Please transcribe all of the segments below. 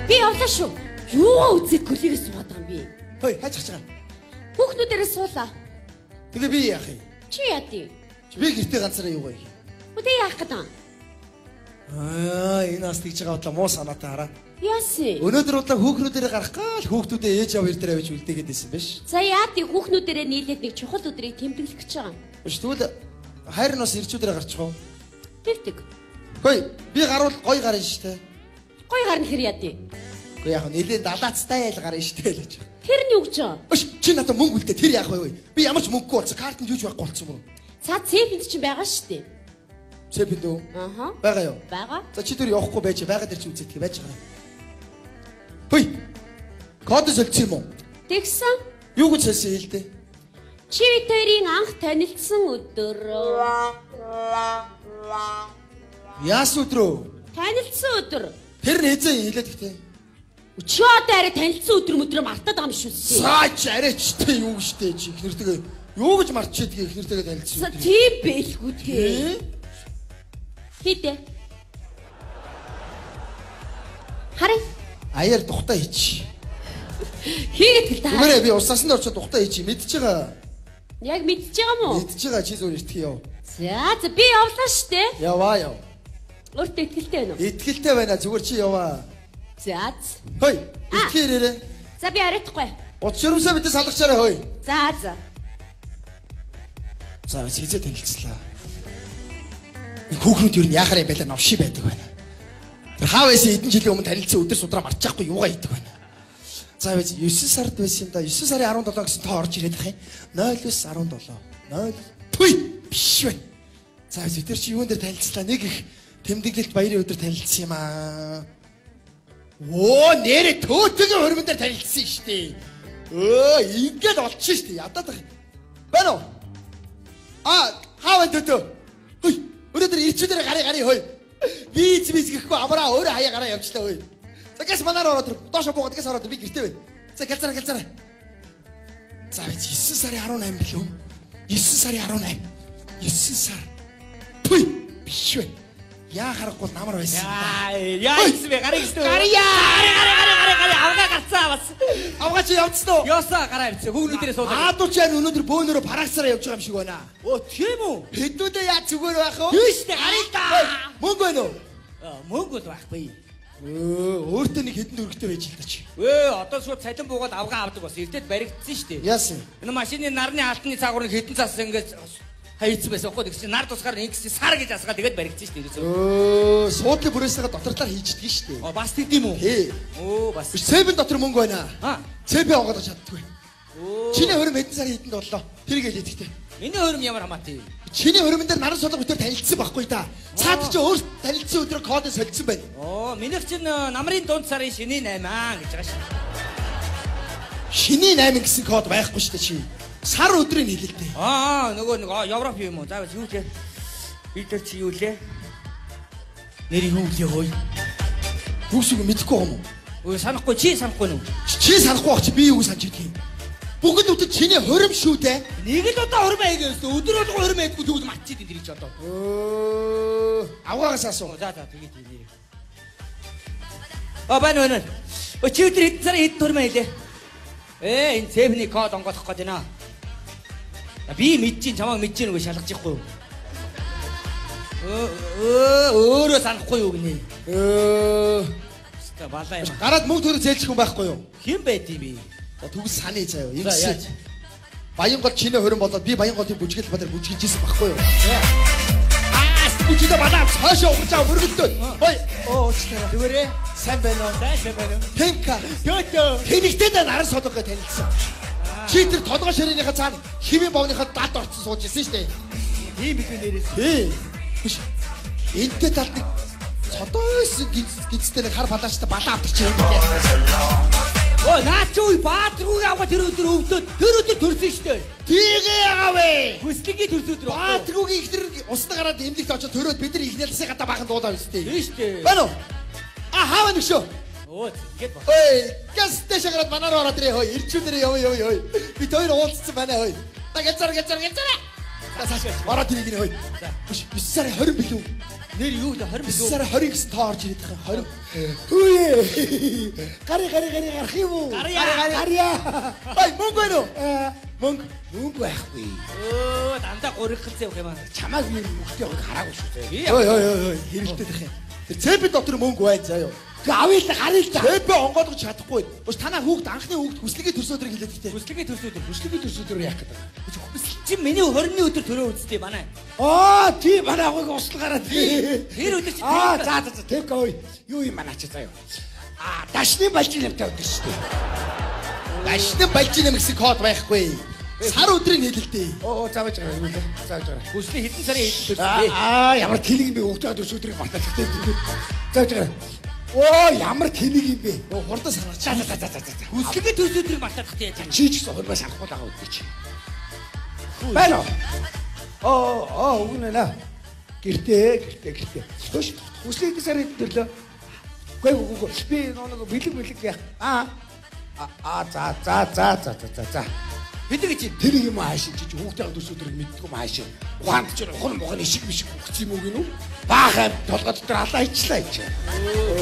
Би явлаа шүү. Юугаа үзээд көлийгээс суугаад байгаа юм би? Хөөе, хайж чаж байгаа. Хүүхнүүдээрээ суулаа. Тэгээ би яах юм? Чи яа дий? Би гэртээ ганцаараа юугаа хийх юм? Үгүй яах гэдэг юм? Аа, энэ бас тэгж байгаа бодлоо муу санаатай хараа. Яасан? Өнөөдөр удлаа хүүхнүүдээрээ гарах гал хүүхдүүдээ ээж аав хоёр дээр авч үлдээгээд байсан биш. За яа дий хүүхнүүдээрээ нийлээд нэг чухал өдрийг тэмдэглэх гэж байгаа юм. Биш тэгвэл хайр нь бас ирчүүдээрээ гарчих уу? Тэгдэг. Хөөе, би гарвал гой гарна шүү дээ. Гой гарна хэр яа дий? Үгүй яг нэлээд далаацтай ял гарна шүү дээ л гэж. Тэр нь юу гэж байгаа? Өш, чи надад мөнгө үлдээ тэр яах вэ? Би ямар ч мөнгөгүй болсон. Картанд юуж байхгүй болсон мөн. Цаа цэпэнд чинь байгаа шүү дээ. Цэпэнд үү? Аха. Байгаа юу? Байгаа. За чи тэр явахгүй байж байгаа дээр чи үзээдэх байж байгаа. Хөөе. Код солилцсон юм уу? Тэгсэн. Юу гэж солисон хэлдэ? Чи бид хоёрын анх танилцсан өдөр. Яасан өдрөө? Танилцсан өдөр. Тэр нь хэзээ хэлээд ихтэй. Чи одоо арай танилцсан өдөр мөдрөө мартаад байгаа юм шүү дээ. Саач арайч тэ юу гэж тэ чи ихнэртэйгээ юу гэж мартчихэдгийг ихнэртэйгээ танилцсан өдөр. Тийм байлгүй тий. Хийдэ. Харин аяар тухтай хийч. Хийгээд хэл та. Үгээрээ би усаас нь орчод тухтай хийч. Мэдж байгаа. Яг мэдж байгаа мó? Мэдж байгаа чи зүгээр итгэе яв. За за би явлаа штэ. Яваа яв. Өөртөө итгэлтэй байна уу? Итгэлтэй байна зүгээр чи яваа. За. Хөөе. Итгэе ирээрээ. За би оройтхгүй. Уц шөрөмсөө мэдээ салгачаарай хөөе. За за. За хизээ танилцлаа. Энэ хүүхнүүд юу яхаар юм бэ лээ новши байдаг байна. Тэр хаа байсан хэдэн жилийн өмнө танилцсан өдөр судраа марчихгүй юугаа хийдэг байна. За байж 9 сард байсан юм да. 9 сарын 17 гэсэн тоо орж ирээд байх юм. 09 17 0 Түй биш байна. За бид тэр чи юун дээр танилцлаа? Нэг их тэмдэглэлт баярын өдөр танилцсан юм аа. Оо нэрэ төөтөгийн хөрмөн дээр танилцсан шүү дээ. Өө ингээд олчих шүү дээ. Ядаад байх. Байна уу? А хаа вэ төтөө? Хөөе өнөөдөр ирчүүдээр гарыг гарыг хөөе. Виз виз гэхгүй амраа өөрөө хаяа гараа явчлаа хөөе. За гэс манаар ороод ир. Доошо буугаад гэс ороод ир. Би гэртээ байна. За гэлзараа гэлзараа. За би 9 сарын 18 билүү? 9 сарын 18. 9 сар. Пүй биш вэ? Яа харахгүй намар байсан. Яа гэсэн бэ? Гарыг гэсэн. Гарья! Гары гары гары гары гары авгаа гарцаа бас. Авгаа чи явцсан уу? Ёсоо гараа явцсан. Хүүгнүүдээрээ суулаа. Аадуу чи өнөөдөр бөөнөрөө параксараа явж байгаа юм шиг байна. Өө тийм үү? Хэдүүдээ яа зүгээр байх вэ? Тийм шүү дээ. Гарыг та. Мөнгө байна уу? Мөнгө бол байхгүй. Өөртөө нэг хэдэн төгрөгтэй байж л та чи. Өө одоо шууд цалин буугаад авгаа авдаг бас. Эрдээд баригдсан шүү дээ. Яасан? Энэ машины нарны алтны цаагуур хэдэн цаас ингээд хайцсан байсан байхгүй. Тэгсэн чинь нар тусгаар ингэсэн сар гэж асгаа тэгээд баригдсан шүү дээ. Өө суудлын бүрээсээ доторлоор хийждэг шүү дээ. Оо бас тэгдэм үү? Тий. Өө бас. Биш цэвэн дотор мөнгө байна. Аа. Цэвээ онгойлгож чаддгүй. Өө. Чиний хөрөм хэдэн сарын хэдэнд боллоо? Тэрийг хэлээд ихтэй. Миний хөрөм ямар хамаатай? Чиний хөрөмөн дээр наран сулга битэр танилцсан байхгүй да. Цаад чи өөр танилцсан өдрөө кодыг солилцсон байна. Оо минийх чинь намрын дунд сарын шинийн 8 аа гэж байгаа шүү. Шинийн 8 гэсэн код байхгүй шүү дээ чи. Сар өдрийг хэлэлтэй. Аа нөгөө нэг Европ юм уу? За юу лээ? Би тэр чи юу лээ? Нэр юу лээ хөөе? Юусыг мэдэхгүй юм уу? Өө санахгүй чи санахгүй нү? Чи санахгүй байх чи би юу санаж идэх юм? Бүгд үдэ чиний хурим шүү дээ. Нэг л удаа хурим аяг байсан. Өдөр болгон хурим аяггүй тэгвэл матчид энэ чи одоо. Өө авгаагаас асуу. За за тэгээд нэр. А байна байна. Өө чи өдөр хэдэн сарын хэдэн хурим аялээ? Энэ цэвний код онгойлгох гээд байна. Би мэдчихин чамайг мэдчихин үгүй шалгаж ихгүй юу? Өөрөө санахгүй юу гинэ? Өө балаа юм. Гараад мөнгө төгрөг зээлчих хүн байхгүй юу? Хэн байд юм бэ? За тэгвэл саны заяа. Ингэсэн. Баянгол чиний хөрөн болоод би Баянголын бүжгэл бадар бүжгэлж исэн байхгүй юу? Аа, бүжгэлээ балаа цаашаа ухаж аа мөргөлдөө. Ой, оо уучлаарай. Зүгээрээ. Сайн байна уу? Сайн байна уу? Тэнка. Төөтөө. Тэнэгтэй дэ наран содогтой танилцсан. Чи тэр толгой ширээний цаана хэвийн бовныхоо дад орцсон сууж исэн шүү дээ. Тийм билүү нэрээс. Тий. Биш. Энтэй талд нэг цодойс гинцтэй нэг хар палааштай балаа авдаг чи юм бэ? Өө наа чи үе Баатаргүйг авгаа тэр өдөр өвдөд тэр өдөр төрсөн шүү дээ. Тийгээ ягаа вэ? Хүслэгийн төрсөн өдөр. Баатаргүйгийн ихнэр усны гараад эмнэлэгт очоод төрөөд бид нар ихнэлсээ гадаа баахан дуулаа үстэй. Тийм шүү дээ. Байна уу? А хаава нэгшөө. Өө тэгээд бол. Ой, гэстэй шагараад манаар ороод ирээ хөөе. Ирчүүдэрээ яв яв яв. Бид хоёр уулзсан байна хөөе. Та гэлзар гэлзар гэлзар. За цааш ороод ирээ гинэ хөөе. Биш 9 сарын 20 билүү? Нэр юу вэ? 20 9 сарын 20 гэсэн тоо орж ирээд байгаа. 20. Хөөе. Гары гары гары гарах юм уу? Гарья. Гарья. Ай мөнгө байна уу? Мөнгө мөнгө байхгүй. Өө дандаа гуригхалцсан явах юм аа. Чамааг юм мөнгөтэй явахыг хараагүй шүү дээ. Ой ой ой ой хэрэлдээд их юм. Тэр цэпэн дотор мөнгө байна заа юу. Тэг авъя л да гаръя л да. Цэпэ онгойлгож чадахгүй. Бус танаа хүүхд анхны хүүхд хүслэгийн төрсөн өдрийг хэлээд ихтэй. Хүслэгийн төрсөн өдөр. Хүслэгийн төрсөн өдөр яах гэдэг. Чи миний 20-ны өдөр төрөө үзтээ манай. Аа тий манай агыг усл гараад тий. Тэр өдөр чи Аа за за за тэг ой юу юм манай чи заа юу. Аа дашны балжин нэмтэй өдөр шүү дээ. Дашны балжин нэм гэсэн код байхгүй. Сар өдрийг хэлэлдээ. Оо заавж гараа юу вэ? Заавж гараа. Хүслийн хэдэн сарын хэдэн төрсөн бэ? Аа ямар тэнэг юм бэ? Хүүхдээ төрсөн өдрийг мартчихтай. Заавж гараа. Оо ямар тэнэг юм бэ? Оо хурдан санаач. За за за за за. Хүслэгийн төрсөн өдрийг мартаадах яаж юм? Чи ч гэсэн хурмаа санахгүй л байгаа үгүй чи. Байна уу? Оо оо үгэн нэ. Гэртээ гэртээ гэртээ. Хөш хүслээ хэдэн сарын хэдэн төрлөө? Үгүй үгүй үгүй. Би нэг бэлэг бэлэг яах. Аа аа за за за за за за. Хэдэн гэж Тэр юм хаашаа чи хүүхдээ төрсөн өдрийг мэддэг юм хаашаа. Ухаанд чи ухар мухан ишиг бишиг өгч юм уу гинүү? Баахан толгой дотор алаа ичлаа чи.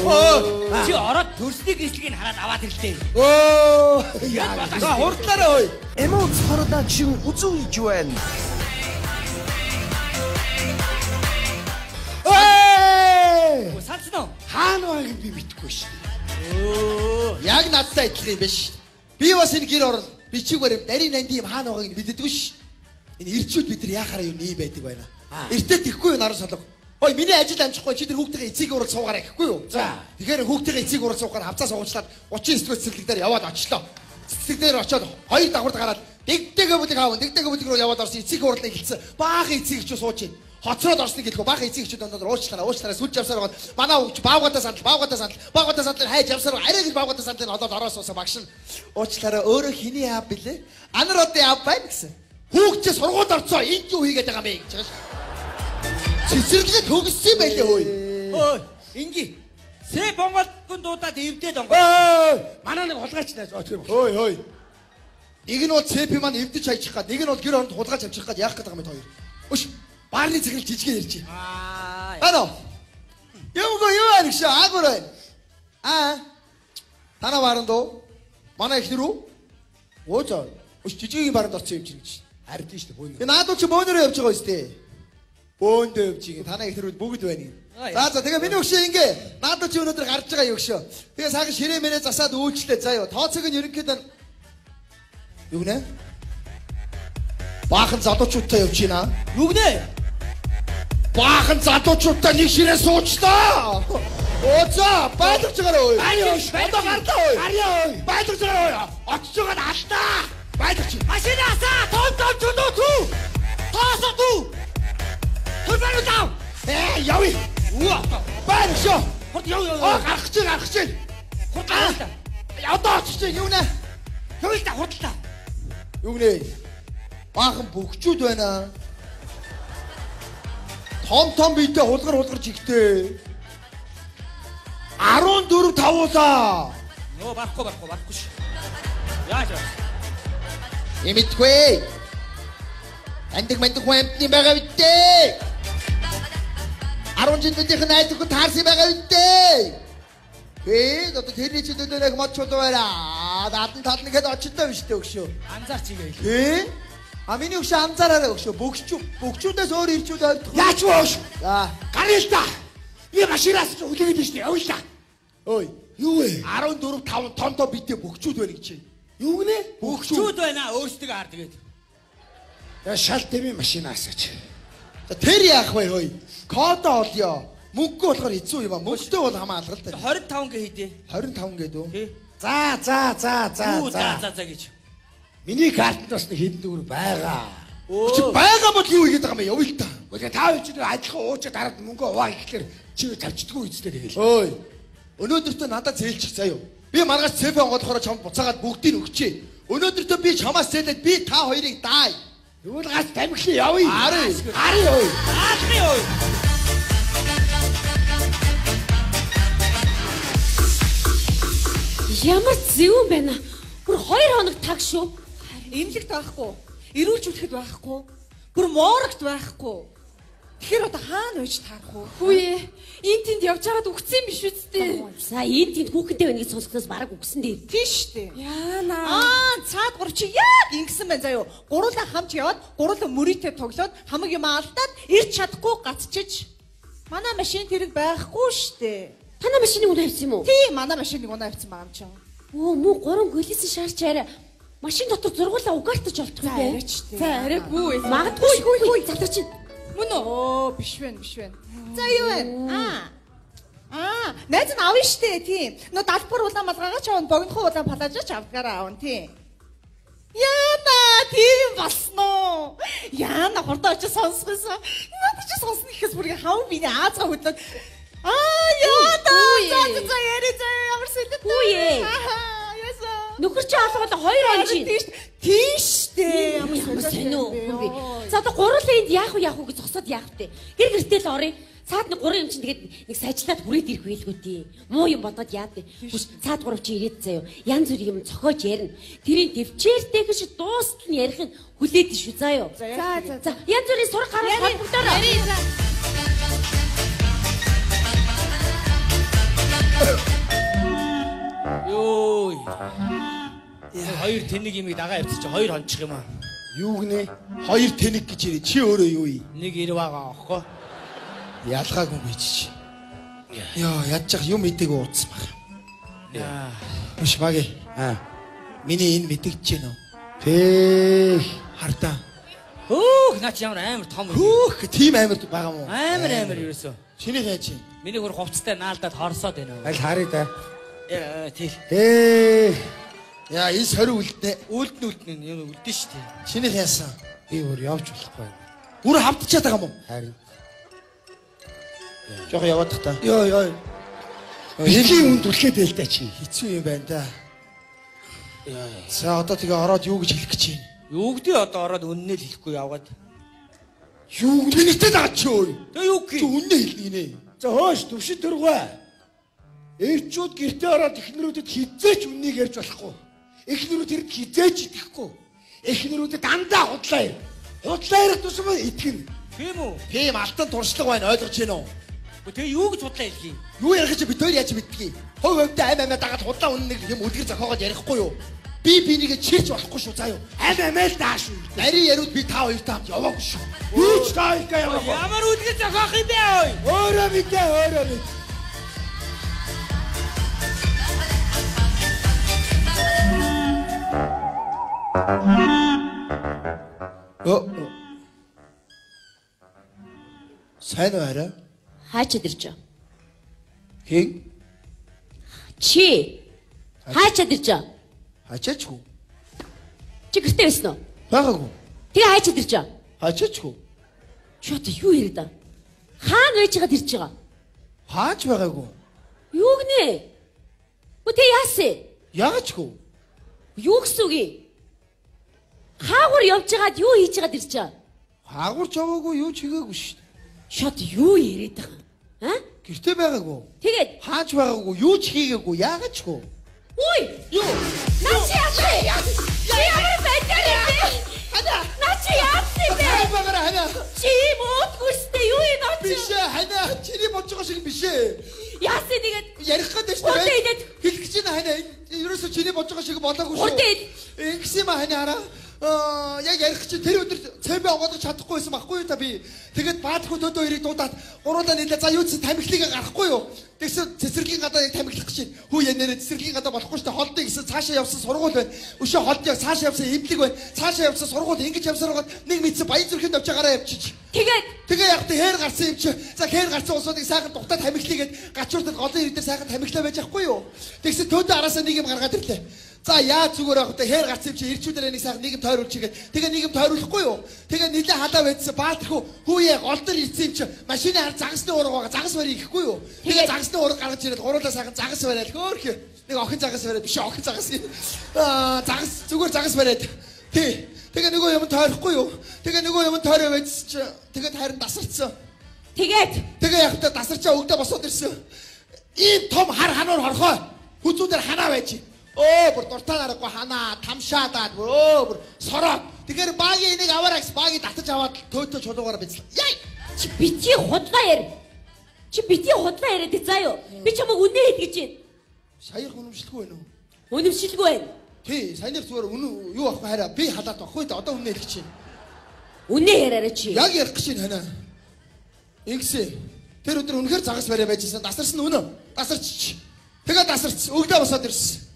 Өө чи ороод төрсний гислэгийг хараад аваад ирлээ. Өө яа. За хурдлаарай ой. Эмоц Production үзүүлж байна. Эй! Сансан уу? Хаана байгааг би мэдэхгүй шүү дээ. Яг надтай адилхан юм биш. Би бас энэ гэр орол бичиг барим нарийн нандин юм хаана байгааг нь мэддэггүй ш. Энэ ирчүүд бид нар яхаараа юу нээ байдаг байна. Эртээ тэхгүй юу наран солог. Ой миний ажил амжихгүй чи тэр хүүхдийн эцэг урал суугаарай гэхгүй юу? За. Тэгэхээр хүүхдийн эцэг урал суухаар хавцаа суугчлаад 39 дэх цэцэрлэг дээр яваад очлоо. Цэцэрлэг дээр очоод хоёр давхард гараад дэгдэгэ бүлэг аав дэгдэгэ бүлэг рүү яваад орсон эцэг урлыг хэлсэн. Баахан эцэг чи сууж байна. Хоцроод орсон гэлгүй баахан эцэг чи дондор уучлаарай уучлаарай сүлж явсаар байгаад манай хөвч баавгатай сандал баавгатай сандал баавгатай сандлыг хайж явсаар арай л баавгатай сандлыг олоод ороо суусан багш нь уучлаарай өөрөө хэний аав билээ? Анар одын аав байна гэсэн. Хүүхд чи сургуульд орцоо энд юу хийгээд байгаа юм бэ гэж байгаа ш. Цэцэрлэгээ төгссөн байлээ хөөе. Өө инги. Сэ Монголд дуудаад эвдээд онгоо. Өө манай нэг хулгайч найз оо тийм. Хөөе хөөе. Нэг нь бол цэпи маань эвдэж хайчих гад, нэг нь бол гэр оронд хулгайч авчих гад яах гээд байгаа юм бэ хоёр. Өш баарны цаграл жижигэн ярьж байна. Аа. Ано. Юмго юу байна гэж агуур байна. Аа. Танаа бааранд уу? Манай эхнэр үү? Өө за. Өш жижигийн бааранд орсон юм чи гэж. Харин тийм шүү дээ бөөнөр. Тэгээ наадуу чи бөөнөрөө явж байгаа үстэй. Бөөндөө явж байгаа. Танаа эхнэрүүд бүгд байна юм. За за тэгээ миний өгшөө ингээ. Наадуу чи өнөөдөр гарч байгаа юм өгшөө. Тэгээ сайхан ширээ мэрээ засаад үйлчлээ заа юу. Тооцоог нь ерөнхийдөө юу гэнэ? Баахан залуучуудтай явж байна. Юу гэнэ? Баахан залуучуудтай нэг ширээ суучлаа. Оо за байлгаж байгаарай ой. Одоо гарлаа ой. Гарья ой. Байлгаж байгаарай ой. Очиж байгаа нь алдаа. Байлгаж. Машин асаа том том чөлөө төв. Тоосо төв. Хөрвөн лав. Ээ явъя. Үу. Байлгаж шүү. Хурд яв яв. Оо гарах чинь гарах чинь. Хурд яваа. Одоо очиж чинь юу нэ? Явъя л да хурд л да. Юу гэнэ? Баахан бөгчүүд байна. Том том биетэй хулгар хулгар жигтэй. 14 тавуулаа. Нөө барахгүй барахгүй барахгүй ш. Яаж вэ? Эмитгүй. Андаг мандаг хүн амтны байгаа бидээ. 10 жил бидийнх нь найз нөхөд таарсан байгаа бидээ. Тэгээд одоо тэрний чинь төлөө нэг мод чулуу байна. Надан тална гэдээ очилдоо биш үү өгшөө. Анзаарч игээ. Тэ? А миний өгшөө анзаараарай өгшөө. Бөгчүү бөгчүүдээс өөр ирчүүд ойлгох. Яач вэ өөш? За. Гарья л да. Би машинаас ч хүлээгээд байна шүү дээ. Явъя л да. Ой. Юу вэ? 14 5 том том биетэй бөгчүүд байна гэж. Юу гэнэ? Бөгчүүд байна өөрсдөө хаар тэгээд. Я шал дэмий машинаас ч. За тэр яах вэ хөөе? Кодо олё. Мөнгөгүй болохоор хэцүү юм а. Мөнгөтэй бол хамаа алга л та. 25 гэ хийдэ. 25 гэдэг үү? Тий. За за за за Юу за за. за за гэж. Миний картанд бас нэг хэдэн төгрөг байгаа. Чи байгаа бол юу хийгээд байгаа юм бэ? Явъя л та. Гэхдээ та хоёр чинь адилхан уучаад дараад мөнгө хуваа гэхлээр чи тавьчихдаггүй үстэй тэгэл. Ой. Өнөөдөртөө надад зээлчих заяа. Би маргааш цэфэ онгойлохороо чамд буцаагаад бүгдийг өгчээ. Өнөөдөртөө би чамаас зээлээд би та хоёрыг даая. Тэгвэл гац тамхи явъя. Арай. Арай ой. Даалгын ой. Ямар зөв байна. Бүр 2 хоног таг шүү. Имлэгт байхгүй. Эрүүлж үтгэхэд байхгүй. Бүр моорогт байхгүй. Тэгэхээр одоо хаана байж таарах вэ? Хүү ээ. Энд тэнд явж байгаад үгцэн биш үсттэй. За энд тэнд хүүхэнтэй байна гэж сонсохноос бараг үгсэн дээр. Тийм шүү дээ. Яана. Аа, цаад гур чи яг ингэсэн байна заяо. Гурлаа хамт яваад, гурлаа мөрийтэй тоглоод, хамаг юм алдаад ирч чадахгүй гацчиж. Манай машин тэрэг байхгүй шүү дээ. Танаа машиныг үнэ авсан юм уу? Тийм, манай машиныг үнэ авсан байгаа юм чинь. Өө мүү гурван гөлөөсөн шаарч арай машин дотор зургуулаа угаартаж олдох юм За бэ? арайч дээ. За арайгүй. Магадгүй хүй залар чинь. Мөн үү? Оо, биш вэ, биш вэ. За юу вэ? Аа. Найз нь авна штэ, тийм. Нөө далбар улаан малгайгаа ч авна, богинохоо улаан палажаа ч авдгаараа авна, тийм. Яна, тийм болсон уу? Яна хурдан очиж сонсгосон. Надад чи сонсно гэхээс бүр хав биний аазгаа хөдлөөд. Аа, яна. За за яри за ямар сэлэт. Хүүе. Яса. Нөхөр чи алгал 2 он чинь. Тийм штэ. Ямар сонио хөргий. За одоо гурлаа энд яах вэ яах вэ гэж зогсоод яах вэ? Гэр гэртэл оръё. Цаад нэг гурван юм чинь тэгээд нэг сажлаад хүрээд ирэх байлгүй дээ. Муу юм бодоод яад вэ? Хүш цаад гурав чи ирээд заяо. Янз бүрийн юм зохиож ярина. Тэрийн төвчээртэй гэж дуустал нь ярих нь хүлээд шүү заяо. За за. За янз бүрийн сураг гараад холбогдороо. Яри за. Йоо. Хоёр тэнэг имийг дагаа явчих чи хоёр хончих юм аа. Юу гинэ? Хоёр тэнэг гэж ирээ. Чи өөрөө юу юм? Нэг ирв байгаа аахгүй. Ялгаагүй гэж чи. Йоо, ядчих юм идээг ууцсан баг. Яа. Биш баги. Аа. Миний энэ мэдэгдэж байна уу? Тэ. Хардаа. Хөөх наа чи ямар амар том юм. Хөөх тийм амар байгаа мó? Амар амар ерөөсөө. Чиний яаж юм? Миний хөр хувцастай наалдаад хорсоод байна. Аль харъя да. Яа тий. Тэ. Яа, энэ сорив үлднэ. Үлдэн үлдэн юм үлдэн шүү дээ. Чиний яасан? Би өөр явж болохгүй байна. Бүр хавтчаад байгаа юм уу? Харин. Жохо яваад та. Йоо ёо. Бэлгийн үнд түлхээд байл та чи. Хэцүү юм байна да. За одоо тэгээ ороод юу гэж хэлэх гэж байна? Юу гэдэг одоо ороод үннээ л хэлэхгүй яваад. Юу гэнэтэй даа чи өөр. Тэгээ юу Чи гэх? үннээ хэлнэ гинэ. За хөөш төвшин төргөө. Эрчүүд гэртээ ороод эхнэрүүдэд хизээч үннийг ярьж болохгүй. Эхнэрүүд тэрд хизээч итгэхгүй. Эхнэрүүдэд дандаа худлаа ярь. Худлаа ярих тусам итгэнэ. Тийм үү? Тийм алтан туршлага байна ойлгож байна уу? Тэгээ юу гэж худлаа хэлэх юм? Юу ярих чи бид хоёр яаж мэддгийг? Хувь хувьдаа ам амиа дагаад худлаа үннийг юм үлгэр зохиогоод ярихгүй юу? Би бинийгээ чирч болохгүй шүү заа юу. Ам амиа л дааш шүү. Нарийн яриуд би та хоёртай хамт яваагүй шүү. Би ч та хоёртай яваагүй. Ямар үлгэр зохиох юм бэ ой? Өөрөө мэдээ, өөрөө мэд. Өө. Сайн уу арай? Хаачаад ирж байгаа. Хэн? Чи хаачаад ирж байгаа. Хачаачгүй. Чи гэртээ байсан уу? Байгаагүй. Тэгээ хаачаад ирж байгаа. Хачаачгүй. Чи одоо юу яриад байгаа? Хаана байж байгаад ирж байгаа? Хаач байгаагүй. Юу гинэ? Үгүй тэг яасан? Яагачгүй. Юу гэсэн үг юм? Хаагур явж байгаад юу хийж байгаад ирж байгаа? Хаагур ч яваагүй юу ч хийгээгүй шүү. Чи одоо юу яриад байгаа? Аа? Гэртээ байгаагүй. Тэгээд Хаач байгаагүй юу ч хийгээгүй яагачгүй. Үй! Юу? Наа чи яасан? Чи ямар байдлаар юм бэ? Хана. Наа чи яасан юм бэ? Хана багаараа хана. Чи юм уудгүйстэй юу юм наа чи? Биш ээ хана. Чиний бодож байгаа шиг биш ээ. Яасан тэгээд Ярих гэдэг шүү Хурдан дээ. идээд. Хэлэх гэж байна хана. Ерөөсөө чиний бодож байгаа шиг болоогүй шүү. Хурдан ид. Ингэсэн юм а хана хараа. Аа яг ярих чи тэр өдөр цембэ онгойлгож чадахгүй байсан байхгүй юу та би. Тэгээд баадгүй төдөө хоёрыг дуудаад гуруулаа нийлээ. За юу ч тамхилыг гарахгүй юу. Тэгсэн цэцэрлэгийн гадаа яг тамхилах гэж байна. Хүү яа нэрэ цэцэрлэгийн гадаа болохгүй шүү дээ. Холдыг гэсэн цаашаа явсан сургууль байна. Өшөө холд яг цаашаа явсан эмнэлэг байна. Цаашаа явсан сургууль ингэж явсаар байгаад нэг мэдсэн баян зүрхэнд очиж гараа явчих. Тэгээд Тэгээ яг тэ хээр гарсан юм чи. За хээр гарсан улсуудыг сайхан тухтаад тамхилгээд гачууртад голын ирэг дээр сайхан тамхилаа байж ахгүй юу. Тэгсэн төдөө араасаа нэг юм гаргаад ирлээ. За яа зүгээр яг тэ хээр гарсан юм чи ирчүүдээр нэг сайхан нэг юм тойруулж игээд тэгээ нэг юм тойруулахгүй юу. Тэгээ нилээ халаа байдсан баатархуу хүүе гол дээр ирсэн юм чи машины хар загасны уурга байгаа загас барь ихгүй юу. Тэгээ загасны уурга гаргаж ирээд гуруулаа сайхан загас бариад хөөх нэг охин загас бариад биш охин загас аа загас зүгээр загас бариад тий. Тэгээ нөгөө юм тойрохгүй юу? Тэгээ нөгөө юм тойроо байжсэн чи тэгээд харин дасарцсан. тэгээд Тэгээ яг та дасарчаа өгдөө босоод ирсэн. Ийм том хар хануур хорхой хүзүүдээр ханаа байж. Өө бүр дуртай нарахгүй ханаа тамшаадаад бүр өө бүр сороо. Тэгэхээр багийн энийг аваарай гэсэн багийг татаж аваад төөтөө чулуугаараа бицлээ. Яй! Чи бити худлаа яар. Чи бити худлаа яриад заа юу? Би чамайг үнэ хэл гэж байна. Саях үнэмшилгүй байна уу? Үнэмшилгүй байна. Тий, саяных зүгээр үнэ юу ахгүй хараа би халаад байхгүй да одоо үнэ хэлэх чинь. Үнэ яриараа чи. Яг ярих гэж байна ханаа. Ингэсэн. Тэр өдөр үнэхээр загас бариа байжсэн. Дасарсан үнэ. Дасарч. Тэгээ дасарч. Өгдөө босоод ирсэн.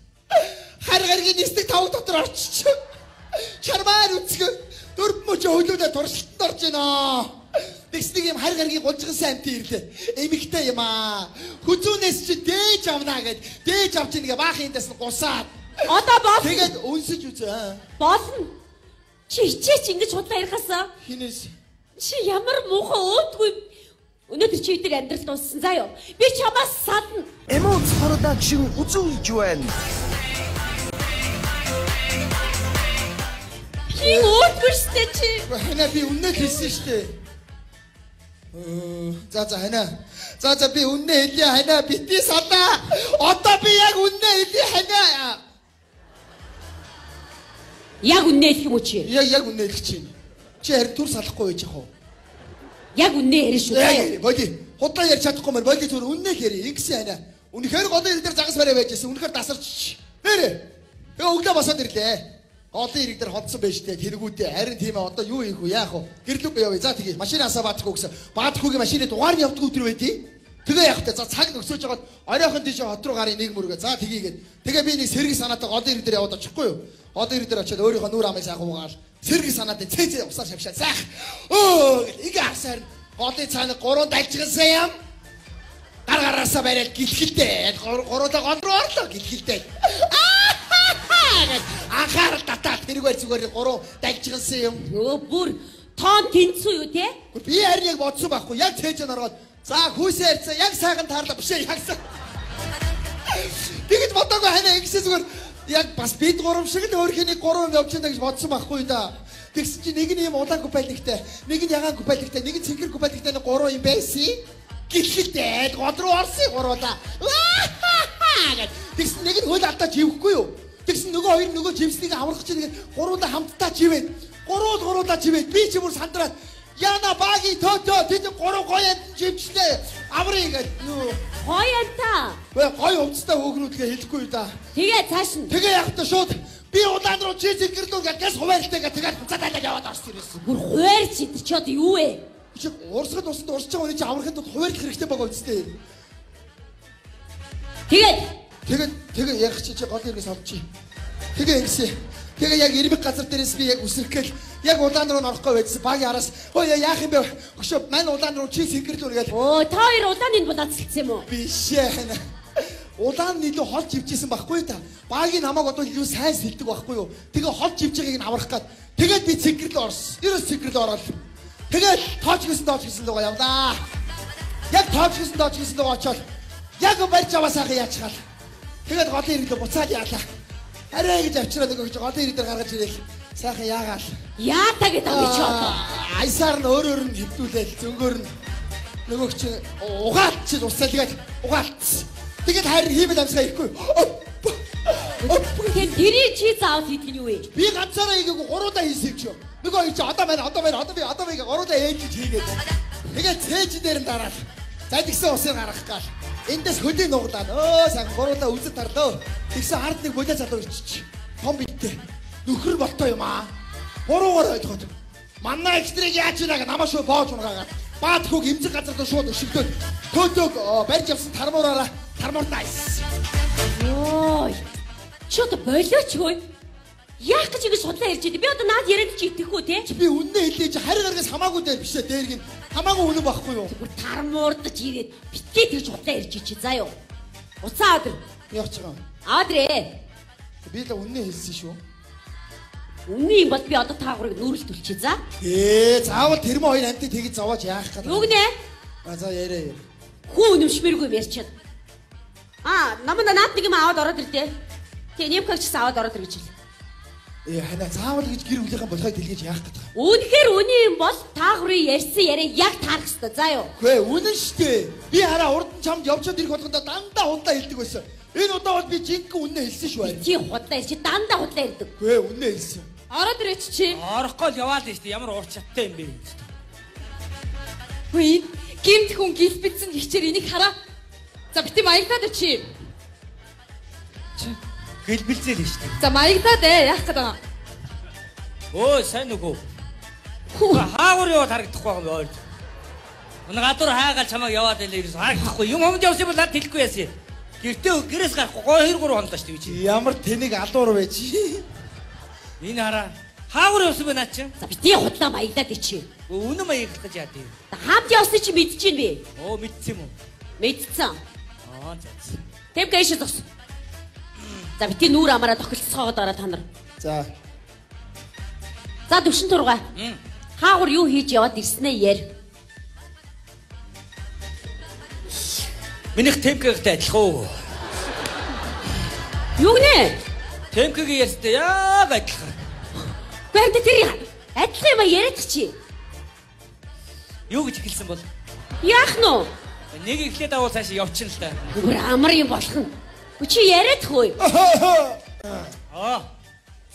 Хар гаргийн нисдэг тавг дотор орчиж. Чармаар үцгэн. Дөрв мөч хөлөөдөө туршилтанд орж байна. Тэгснийг юм хар гаргийн гулжгансан амт ирлээ. Эмэгтэй юм аа. Хүзүүнээс чи дээж авнаа гэд. Дээж авч нэгэ баахан эндээс нь гусаад. Одоо болно. Тэгээд өнсөж үзээ. Болно. Чи хичээч ингэж худлаа ярихаасаа. Хинээс. Чи ямар муухай өөдгүй. Өнөөдөр чи өдөр амьдрал дууссан заа юу. Би чамаас сална. Эмоц production үзүүлж байна. Хин өөдгүй штэ чи. Ханаа би үнэ л хэлсэн штэ. За за ханаа. За за би үнэ хэлье ханаа бити салаа. Одоо би яг үнэ хэлье ханаа. Яг үнэ хэлэх юм уу чи? Яг үнэ хэлэх чинь. Чи харин түр салахгүй байж яах вэ? Яг үнэ ярина шүү. Боли. Худлаа ярьж чадахгүй мэр боли түр үнэ л ярь. Ингэсэн ханаа. Үнэхээр голын ирэг дээр загас бариа байж байсан. Үнэхээр дасарч. Нэрэ. Тэгээ өглөө босоод ирлээ. Голын ирэг дээр холдсон байж тээ тэргүүдээ харин тийм ээ одоо юу хийх вэ яах вэ гэрлүүг явъя за тэгье машин асаа баадахгүй гэсэн баадахгүйгийн машины дугаар нь явдаг өдөр байдیں۔ Тэгээ яах вэ за цаг нөксөж жагаад оройхон тийш хот руу гарын нэг мөргөө за тэгье гээд тэгээ би нэг сэрэг санаатай голын ирэг дээр яваад очихгүй юу голын ирэг дээр очиод өөрийнхөө нүүр амыг сайхан угаал сэрэг санаатай цээ цээ усаар шавшаа заах өө ингээ харсаар голын цаана гурван далжгансан юм гар гараасаа бариад гэлхэлдээ гуруулаа гол руу орлоо гэлхэлдээ анхаарал татаад тэргээр зүгээр гурван далжгансан юм. Өө бүр тоон тэнцүү юу те? Би харин яг бодсон байхгүй. Яг цээж нь ороод за хүүсээ ярьсан яг сайхан таарлаа биш ээ яг сайн. Тэгэж бодоогүй ханаа ингэсэн зүгээр яг бас бид гурван шиг л өөрхийн нэг гурван юм явж байна гэж бодсон байхгүй да. Тэгсэн чинь нэг нь юм улаан купалигтай, нэг нь ягаан купалигтай, нэг нь цэнхэр купалигтай нэг гурван юм байсан. Гэлхэлдээд гол руу орсон гуруулаа. Тэгсэн нэг нь хөл алдаа живэхгүй юу? Тэгсэн нөгөө хоёр нөгөө живснийг аврах чинь тэгээд гуруулаа хамтдаа живээд гуруулаа живээд би ч бүр сандраад яна баги төө тэд гурав гоё амт живчлээ аврыг гээд юу гоё амтаа вэ гоё увцтай хөөхнүүдгээ хэлэхгүй да. Тэгээ цааш нь тэгээ яг та шууд би улаан руу чи зингэрлүү гээд гэс хуваарилтай гээд тэгээд буцаад яваад орсон юм. Бүр хуваарч идэх чи одоо юу вэ? Чи урсгал усанд урсж байгаа хүний чи аврахын тулд хуваарлах хэрэгтэй байгаа үстэй. Тэгээд Тэгээ ярих чи гол иргээс олчих. Тэгээ ингэсэн. Тэгээ яг ирмэг газар дээрээс би яг үсрэх гээл яг улаан руу орохгүй байжсан. Багийн араас хөө яах юм бэ? Хөшөө мань улаан руу чи сэнгэрлүү гээл. Өө та хоёр улааны булаацалцсан юм уу? Биш ээ. Улаан илүү холж ивжсэн байхгүй та. Багийн намайг одоо илүү сайн сэлдэг байхгүй юу? Тэгээ холж ивж байгааг нь аврах гад. Тэгээд би цэнгэрлүү орсон. Ерөөс цэнгэрлүү ороод. Тэгээд тооч гисэн лугаа явлаа. Яг тооч гисэн лугаа очоод яг барьж аваа сайхан яачгаал. Тэгээд голын ирэг рүү буцаад яалаа. Арай гэж авчираад өгч голын ирэг дээр гаргаж ирээл сайхан яагаал. Яатаа гэдэг юм чи одоо. Аясаар нь өөр өөр нь хөвдүүлээл зөнгөөр нь нөгөө чи угаалт чи усаалгаад угаалт. Тэгээд харин хиймэл амсгаа ирэхгүй. Тэгэхээр тэрийг чи заавал хийдэг нь юу вэ? Би ганцаараа хийгээгүй гуруулаа хийсэн юм чи. Нөгөө хоёр чи одоо байна одоо би гуруулаа ээж хийгээд. Тэгээд цээж дээр нь дараал. За тэгсэн усыг гаргах гал. Эндээс хөлийн нуглаа. Өө сайхан гуруулаа үзэл тарлаа. Тэгсэн ард нэг болоо залуу ирчих. Том биеттэй. Нөхөр болтой юм аа. Буруугаар ойлгоод. Манай экстрийг яаж ийна гэ намаа шүү боож унгаагаад. Баат хүүг эмзэг газар руу шууд өшигдөөд. Төөдөг барьж явсан тармуураараа тармууртаа айс. Йой. Чи одоо болооч хөөе. Яах гэж ингэж судлаа ярьж идэв? Би одоо наад яриад чи итгэхгүй те? Би үннээ хэлье чи харь гаргаас хамаагүй дээр биш ээ дээр гин хамаагүй үнэн байхгүй юу? Бүр тармуурдаж ирээд битгий тэгж худлаа ярьж чи заа юу? Уцаа өдөр. Явж байгаа. Аваад ирээ. Би л үннээ хэлсэн шүү. Үнэн юм бол би одоо та гурыг нүрэлт үлчээ за. Заавал тэрмээ хоёр амтыг тэгж зовоож яах гэдэг. Юу гинэ? А за яриа. Хүү үнэмшмэргүй юм ярьчаад. Аа, намайг наад нэг юм аваад ороод ирдэ. Тэг Немка ч гэсэн аваад ороод ир гэж хэл. Ханаа заавал гэж гэр бүлийнхэн болохыг дэлгэж яах гэдэг. Үнэхээр үнэн юм бол та гурын ярьсан яриа яг таарах хэвээр заа юу? Үгүй үнэн штэ. Би хараа урд нь чамд явчаад ирэх болгондоо дандаа худлаа хэлдэг байсан. Энэ удаа бол би жинхэнэ үннээ хэлсэн шүү. Чи худлаа ярьж дандаа худлаа ярьдаг. Үгүй үннээ хэлсэн. Ороод ирээч чи. Орохгүй л яваал нь штэ. Ямар уур чадтай юм бэ? Үгүй энэ гимт хүн гэлбэлсэн хичээр энийг хараа. За бити маягдаад чи. Гэлбэлзэл шүү дээ. За маягдаад ээ яах гээд байгаа. Өө сайн нүгөө. Хаагур яваад харагдахгүй байгаа юм ойр. Өнө гадуур хайгаал чамайг яваад байлаа ерөөс харагдахгүй. Юм хомд явсан бол над хэлэхгүй яасан. Гэртээ гэрээс гарахгүй гоо 2 3 хонлоо шүү дээ би чи. Ямар тэнэг алуур вэ чи? Энэ хараа. Хаагур явсан бэ наа чи? За бити худлаа маягдаад чи. Үнэн маяглах гэж яад юм. Хамт явсан чи мэдчихээн би. Оо мэдсэн юм уу? Мэдсэн. Аа за. Тэм гээш зогс. За бити нүүр амаараа тохилцоогоод дараа та нар. За. За төвшин тургаа. Хаагур юу хийж яваад ирснээ яар. Минийх Тэмкэгтэй адилхан уу? Юу гинэ? Тэмкэгийн ярьстай яг адилхан. Гэхдээ тэр адилхан юм а яриад чи. Юу гэж эхэлсэн бол? Яах нь вэ? Нэг эхлээд авал цааш явчихна л та. Бүр амар юм болох нь. Чи яриад хөөе. Аа.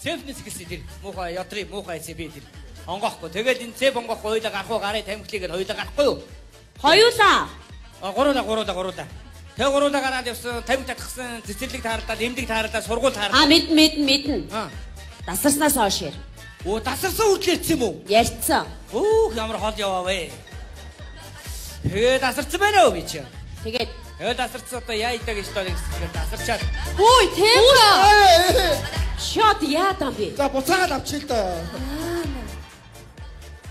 Сэфнес гэсэн тэр муухай ядрын муухай сэбэ тэр. Онгоохгүй. Тэгэл энэ сэф онгоохгүй хоёлаа гарах уу гарыг тамхилыг хоёлаа гарахгүй юу? Хоёулаа. А гуруула. Тэг гуруула гараад явсан, тамхи татгсан, цэцэрлэг таарлаад, эмдэг таарлаад, сургууль таарлаад. А мэднэ. Аа. Дасарснаас хойш яар. Өө дасарсан хүртэл ярьсан юм уу? Ярьсан. Өөх ямар хол яваа вэ? Тэгээ дасарсан байна уу би чи? Тэгээд Тэгээд дасарсан одоо яа идэ гэж тоо гэсэн дасарчаад. Үй Тэмка. Шот яадан би. За буцаагаад авчих л да.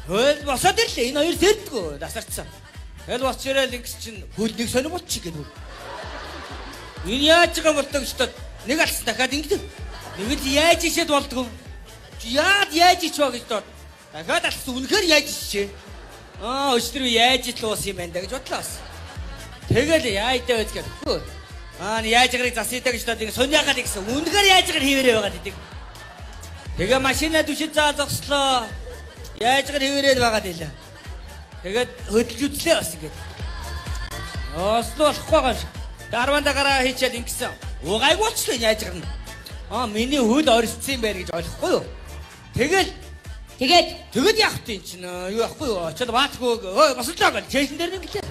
Хөл босоод ирлээ. Энэ хоёр сэрдгүү дасарчсан. Хөл босч ирээл ингэс чинь хөл нэг сонир болчих гэдэг. Энэ яаж байгаа болтоо гэж тоо нэг алсан дахиад ингэдэг. Нэг л яаж ишээд болдгоо. Чи яад яаж ич ба гэж тоо. Дахиад алсан үнэхээр яаж ичээ. Аа өчтөр би яаж ич луусан юм байна да гэж бодлоо бас. Тэгэл яа идэ байж гэдэг. Аа яаж гарыг засъя гэж тоо ингэ сониагаад гэсэн. Үнэхээр яаж гар хийвэрээ байгаа гэдэг. Тэгээ машина түшиж заа зогслоо. Яаж гар хэвээрээ байгаа дэлээ. Тэгээд хөдөлж үзлээ бас ингээд. Ослоо болохгүй байгаа шиг. Дарванда гараа хийчихэд ингэсэн. Угайг болчлоо яаж гарна. Аа миний хөл орцсон юм байна гэж ойлгохгүй юу? Тэгэл тэгээд яах вэ чинь юу яахгүй юу? Очоод баатгүй ой бослоо гэж чэйсэн дээр нэг гэлээ.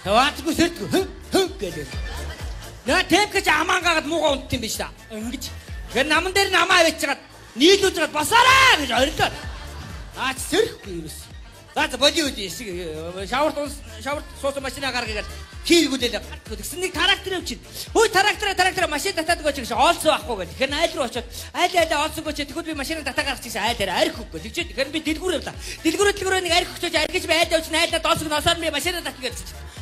Баатгүй сэрдгүй хөв хөв гэдэг. Наа тэвкэж амаан гагаад муугаа унт юм биш та. Ингэж. Тэгэхээр наман дээр намаа авчигаад нийлүүлж гад басаараа гэж орилоо. Наач сэрхгүй ерөөс. За боли үгүй шиг шаварт шаварт суусан машина гаргая гэж хийргүүлээ гардгүй. Тэгсэн нэг трактор явчихна. Хөөе трактора машин татаад өгөөч гэж оолцсон байхгүй гэл. Тэгэхээр айл руу очиод айл айл оолцсонгүй чи тэгвэл би машина татаа гаргачих гэсэн айл дээр арх өгөө. Тэгчээ тэгэхээр би дэлгүүр явлаа. Дэлгүүрээ нэг арх өгчөөч архиж би айл явчихна айлаа дооцог носоор би машина татна гэж.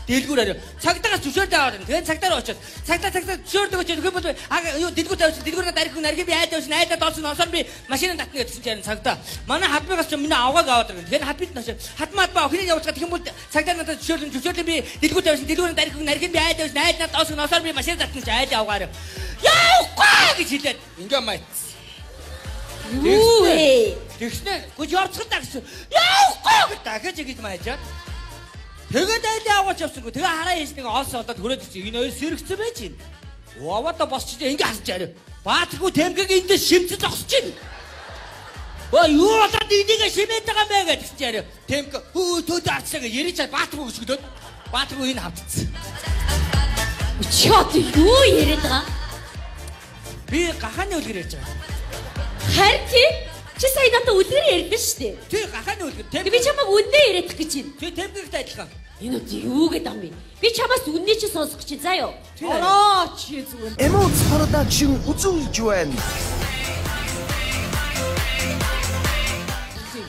Дэлгүүр арай. Цагдаагаас зөвшөөрд аваад байна. Тэгээд цагдаар очиод цагдаа зөвшөөрд өгөөч тэгвэл бол юу дэлгүүр тавьчих дэлгүүрээ арх өгнө архи би айл явчихна айлаа дооцог носоор би машина татна гэсэн чинь цагдаа. Манай хадмигаас ч миний авгааг аваад байна. Тэгэхээр хадмид носоо хадмаад ба охиныг явуулчихад тэгэн бол цагдаа надад зөвшөөрлөн би дэлгүүр тавьсан дэлгүүрээ арх өгнө архи би айл явчихна айлаа дооцог носоор би машина татна гэж айл авгаар. Явахгүй гэж хэлээд ингээ майц. Юу вэ? Тэгснэ гүж явцхан та гэсэн. Явахгүй гэж дахиж ингэж майжаад. Тэгээд айлын аваач явсангүй. Тэгээ хараа хийж нэг олс олоод хүрээд ирсэн. Энэ хоёр сэрэгцэн байж байна. Яваадаа босч ингээ хасаж арай. Баатаргүй тэмдэг эндээс шимцэн зогсож байна. Өө юу болоод энийг шимээд байгаа юм бэ гэж чи арай. Тэмдэг хөө төөдөө арчлаа гэж яриж чад баатаргүй өшгөлөөд. Баатаргүй энэ хавтцсан. Чи одоо юу яриад байгаа? Би гахааны үлгэр ярьж байгаа. Харин тий. Чи сая надад үлгэр ярьлаа шүү дээ. Тий гахааны үлгэр. Би чамайг үннээ яриадах гэж байна. Тий тэмдэгтэй адилхан. Энэ одоо юу гэдэг юм бэ? Би чамаас үннээ чи сонсох гэж заа юу? Ороо чи зүгээр. Эмоц production үзүүлж байна.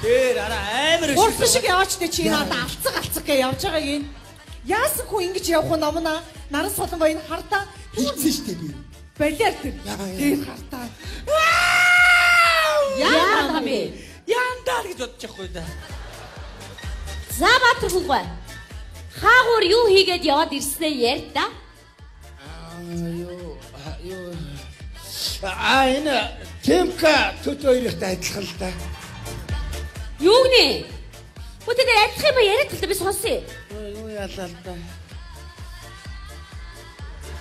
Тэр араа амар их. Урсан шиг яваач тэ чи надад алцаг гэж явж байгааг энэ. Яасан хүн ингэж явах вэ номно? Наран солонгоо энэ хардаа хийцэн шүү дээ би. Балиар тэр. Тэр хардаа. Яа бэ? Яандаа гэж бодож явахгүй да. За Баатар хүүгээ. Хаагуур юу хийгээд яваад ирснээ ярь та. Аа юу Аа энэ Тэмка төт хоёртой адилхан л да. Юу гинэ? Бүтээ адилхан юм яриад талаа би сонсъё. Юу яалаа л да.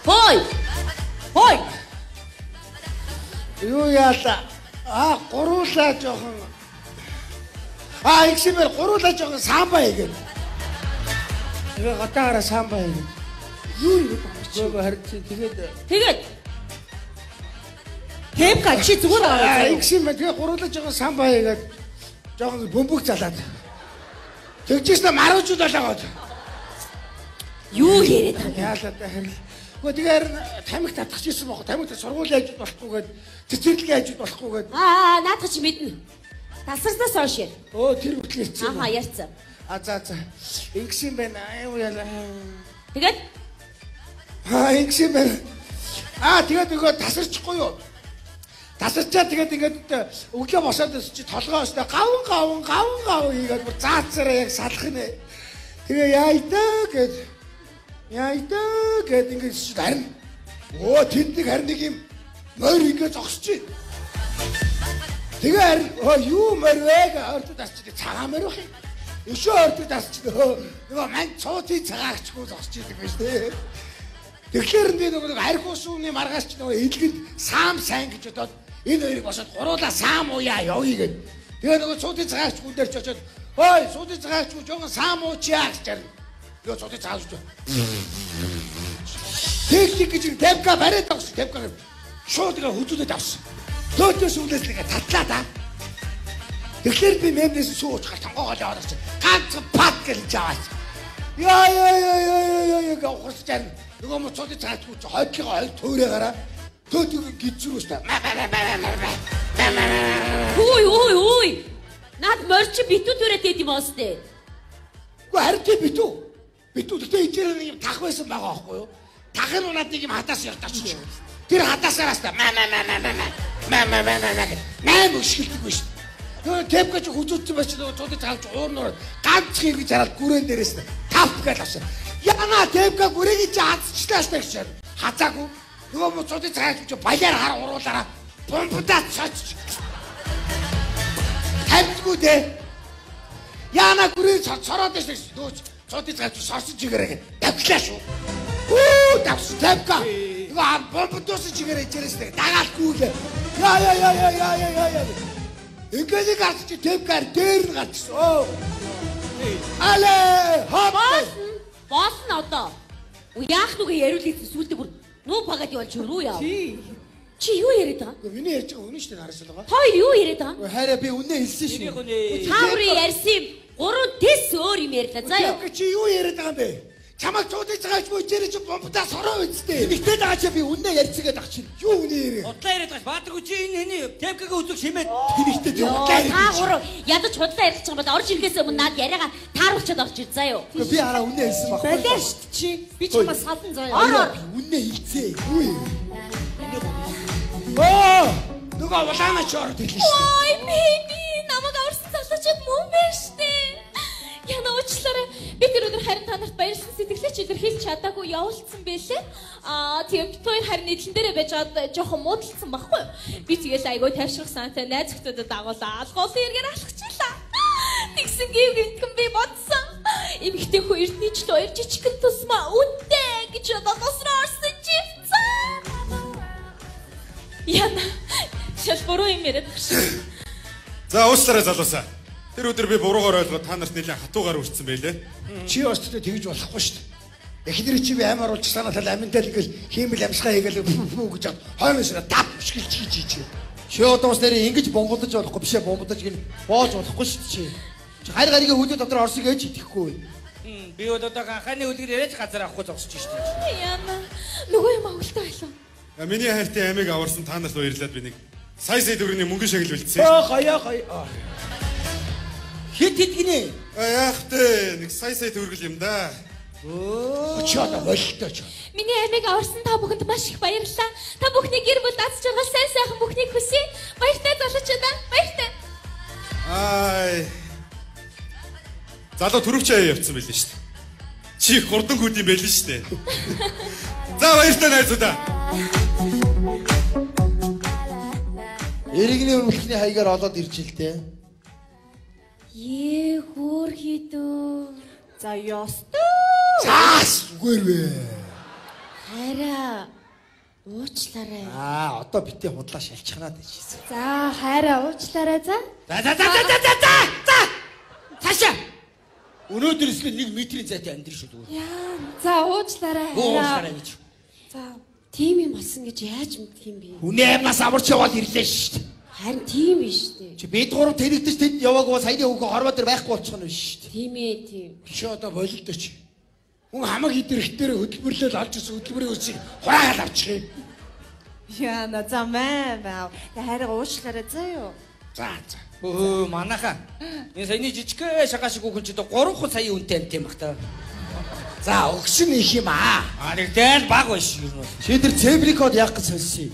Хой. Хой. Юу яалаа? Аа гуруулаа жоохон. Аа ихсэмээр гуруулаа жоохон самба хийгээд. Тэгээ гадаагаараа самба хийгээд. Юу яриад байгаа юм чи? Үгүй харин чи тэгээд Тэгээд Тэвка чи зүгээр аваа. Ингэсэн юм байна. Тэгээ гуруулаж байгаа самба хийгээд жоохон бөмбөг залаад. Тэгжсэн маруучуд болоогоод. Юу яриад байгаа юм? Яалаа та харин. Үгүй тэгээ харин тамхи татчихсан баг. Тамхи сургуулийн ажид болохгүйгээд цэцэрлэгийн ажид болохгүйгээд. Аа наадах чи мэднэ. Тасарснаас хойш яар. Өө тэр хүртэл ярьсан. Ахаа ярьсан. А за за. Ингэсэн байна. Аюу яалаа. Тэгээд Аа ингэсэн байна. Аа тэгээд нөгөө тасарчихгүй юу? Тасарчаа тэгээд ингээд өглөө босоод чи толгой өстэй гавн гавн гавн гавн хийгээд бүр заацаараа яг салах нэ. Тэгээ яайдаа гэд яайдаа гэд ингээд чи харин өө тэнд нэг харин нэг юм морь ингээд зогсож байна. Тэгээ харин өө юу морь вэ гэж ойртод асч цагаан морь байх юм. Өшөө ойртод асч нөгөө мань цуутын цагаагчгүй зогсож идэг байж тээ. Тэгэхээр би нөгөө арх усууны маргааш ч нөгөө илгэнд саам сайн гэж бодоод энэ хоёрыг босоод гуруулаа саам ууя явъя гэд. Тэгээ нөгөө цуудын цагаагч хүн дээр ч очоод ой цуудын цагаагч хүн жоохон саам уучаа гэж харна. Тэгээ цуудын цагаагч тэг гэж тавка бариад авсан. Тавка шууд тэгээ хөзүүлээд авсан. Төөтөөс үлээс нэг татлаа да. Тэгэхээр би мемнээс сүү уучгаар тонгоогоо яваад очив. Ганц пат гэж аваач. Яа яа яа яа яа яа гэж ухарч харна. Нөгөө муцуудын цагаач чи хойдлогоо хоёр төөрөө гараа төөтөг гизрүүс та. Хүй хүй хүй. Наад морь чи битүү түрээд байд юм уустэй. Үгүй харин тий битүү. Битүү гэхдээ энэ нэг юм тах байсан байгаа байхгүй юу? Тах нь унаад нэг юм хадаас явтаач. Тэр хадаасаараас та маа маа маа маа маа маа маа маа маа гэх найм өшгөлдөг биш. Нөгөө тэвка чи хүзүүцсэн байж нөгөө цуудын цагаач уурнуур ганц хийж хараад гүрэн дээрээс нь тав гэж авсан. Яна тэвка гүрэгийг чи хазчлаа штэ гэж. Хазаагүй. Нөгөө муцуудын цагаач чи баяар хар уруулаараа бомбдаа цоч. Тавьдгүй дээ. Яна гүрээ сороод штэ гэж. Нөгөө цуудын цагаач сорсон чигээрээ тавьлаа шүү. Хүү тавс тэвка. Нөгөө бомбдуусан чигээрээ ичээрээс дагаалгүй лээ. Яа яа яа яа яа яа яа. Ингээд гарч чи тэвкар дээр нь гарчсан. Оо. Але хоп. Болно одоо. Яах нүгэ яриулах сүултээ бүр нүү пагад явал чи рүү яав. Чи юу яриад байгаа? Миний ярьж байгаа үнэн шүү дээ харсан байгаа. Хоёр юу яриад байгаа? Хайраа би үнэ хэлсэн шүү. Та бүрийн ярьсан юм гурван тэс өөр юм ярьлаа. За юу? Чи юу яриад байгаа юм бэ? Чамайг цуудаж байгаа ч мөчээрээ чи бомбдаа сороо үсттэй. Нэгтэй байгаа чи би үнэ ярьсан гэдэг ах чинь. Юу үнэ ярив? Худлаа яриад байгаа. Баатаргүй чи энэ хэний тэвкагийн үзэг шимээд тэнэгтэй тий худлаа яриад. Та гурав ядаж худлаа ярих юм бол орж ирэхээс өмнө наад яриагаа тааруулчаад орж ир заа юу. Би хараа үнэ хэлсэн баг. Балиар шүү дээ чи. Би чамаа салан заа юу. Ор ор. Үнэ хэлцээ. Юу юм? Оо! Нөгөө улаана чи ороод ирлээ шүү дээ. Ой бэби намайг аварсан залуучууд мөн байна шүү дээ. Яна уучлаарай. Би тэр өдөр харин та нарт баярлсан сэтгэлээ ч илэрхийлж чадаагүй явуулсан байлээ. Аа тийм бит хоёр харин эдлэн дээрээ байж байгаад жоохон муудалцсан байхгүй юу? Би тэгэл айгүй тайвшрах санаатай найз охтуудад дагуулаа. Алгуулын эргээр алхачлаа. Тэгсэн гів гинтгэн би бодсон. Эмэгтэй хүн эрдний жил хоёр жижигхэн тусмаа үнтэй гэж бодоод руу орсон живцэн. Яна шал буруу юм яриад байгаа шүү. За уучлаарай залуусаа. Тэр өдөр би буруугаар ойлгоод та нарт нэлээд хатуугаар үрцсэн байлээ. Чи бас тэгж болохгүй шүү дээ. Эхнэр чи би аим оруулж санаа тал аминтай л ингээл хиймэл амьсгаа хийгээл фүү гэж хойноос тап шгэлж хийж хийж. Чи одоо бас нэрээ ингэж бомбодож болохгүй бишээ бомбодож гин боож болохгүй шүү дээ чи. Чи хайр гаригийн хөлөө дотор орсыг ээж идэхгүй. Би одоо ханханы үлгэр яриач газар авахгүй зогсож шүү дээ. Яна нөгөө юм авалтай байлаа. Миний хайртай амийг аварсан та нарт баярлалаа би нэг сая сая төгрөгийн мөнгө шагнал бэлдсэн. Оо гоё гоё. Хит хит гинэ. Яах вэ? Нэг сая сая төгрөгл юм да. Өө чи одоо болтой чи. Миний амийг аварсан та бүхэнд маш их баярлалаа. Та бүхний гэр бүл аз жаргал сайн сайхан бүхнийг хүсье. Баяртай залуучуудаа. Баяртай. Ай. Залуу түрүүч аяа явцсан байлээ шүү дээ. Чи хурдан хүүд юм байлээ шүү дээ. За баяртай найзуудаа. Иргэний өрмөлхний хаягаар олоод ирж ил дээ. Ээ хөөрхийдөө. За ёстой. Заас үгээр вэ. Хайраа уучлаарай. Аа одоо битээ худлаа шалчихнаа гэж хэлсэн. За хайраа уучлаарай за. За за за за за за за. Цаашаа. Өнөөдөр эсвэл 1 метрийн зайтай амьдрын шүү зүгээр. Яа, за уучлаарай. Уучлаарай гэж. За. Тийм юм болсон гэж яаж мэдх юм бэ? Хүний амнаас аварч яваад ирлээ шүү дээ. Харин тийм биш үү? Чи бид гурав тэнэгдэж тэнд яваагүй саяны хүүхэн хорвоо дээр байхгүй болчих нь биш шүү дээ. Тийм ээ, тийм. Чи одоо болилдоо чи. Хүн хамаг идэрхтээр хөдөлмөрлөөл олж ирсэн хөдөлмөрийн үсийг хураагаад авчих юм. Яна за маа маа. Тэ харин уучлаарай заа юу. За за. Өө манайха. Энэ саяны жижигхэн шагаа шиг хүүхэн чи одоо 3 сая үнэтэй амт юм бах та. За өгсөн их юм аа. Аа нэг дээл баг байж ер нь бол. Чи тэр цэврийн код яах гэж сольсон юм?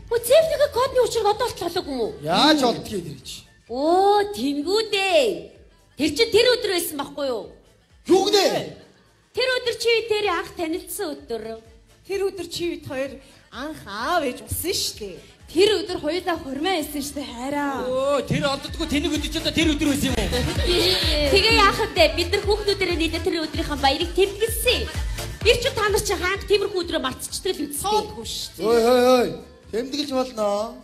Өө цэврийн кодны учрыг одоо л толоогүй юм уу? Яаж олдгийг тэр чи? Өө тэнгүүдээ. Тэр чи тэр өдөр байсан байхгүй юу? Юу гинэ? Тэр өдөр чи тэр анх танилцсан өдөр. Тэр өдөр чи бит хоёр анх аав ээж болсон шүү дээ. Тэр өдөр хоёулаа хурмаа исэн шүү дээ хайраа. Өө тэр олддоггүй тэнэг өдөр чи одоо тэр өдөр байсан юм уу? Тэгээ яах вэ? Бид нар хүүхнүүдээрээ нийлээ тэр өдрийнхээ баярыг тэмдэглэсэн. Тэр чи та нар чи хаанх тиймэрхүү өдрөө мартчихдаг л үсттэй. Тоодгүй шүү дээ. Ой ой ой. Тэмдэглэж болно.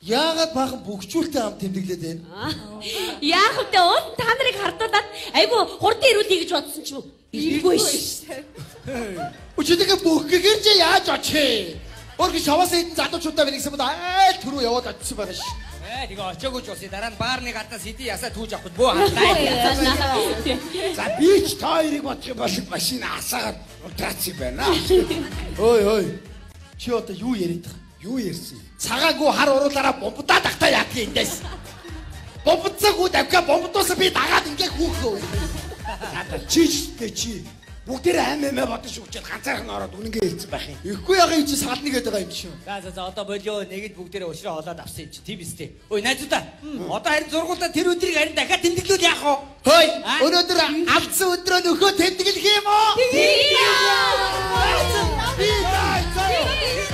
Яагаад баахан бөхчүүлтэй ам тэмдэглээд байна? Яах вэ? Уул нь та нарыг хардуулаад айгу хурдан ирүүлье гэж бодсон ч юм уу? Иргүй ш. Өчигдөр бөхгээр чи яаж очих? Өөрхөн шаваас хэдэн залуучуудаа байна гэсэн бол айл түрүү яваад очсон байгаа ш. Ээ тэгээ очоогүй ч болсон. Дараа нь баарны гаднаас хэдий ясаа түүж авах бөө харлаа. За би ч та хоёрыг бодох юм бол машин асаагаад унтраацсан юм байна. Ой ой. Чи одоо юу яриад байгаа? Юу ярьсан? Цагаагүй хар уруулаараа бомбдаа тагтаа яадаг эндээс. Бомбдсаагүй давхиа бомбдуулсан би дагаад ингээ хүүхөө. За чи ч тэ чи бүгдээрээ ам амаа бодож үчээд ганцаархан ороод үнэнгээ хэлсэн байх юм. Ихгүй яга юм чи сална гэдэг байгаа юм чи. За за за одоо болио нэг л бүгдээрээ уушраа олоод авсан юм чи тийм биз дээ. Ой найзуудаа. Одоо харин зургуулдаа тэр өдрийг харин дахиад тэмдэглүүл яах вэ? Хөөй өнөөдөр алдсан өдрөө нөхөө тэмдэглэх юм уу? Тийм. Би заа.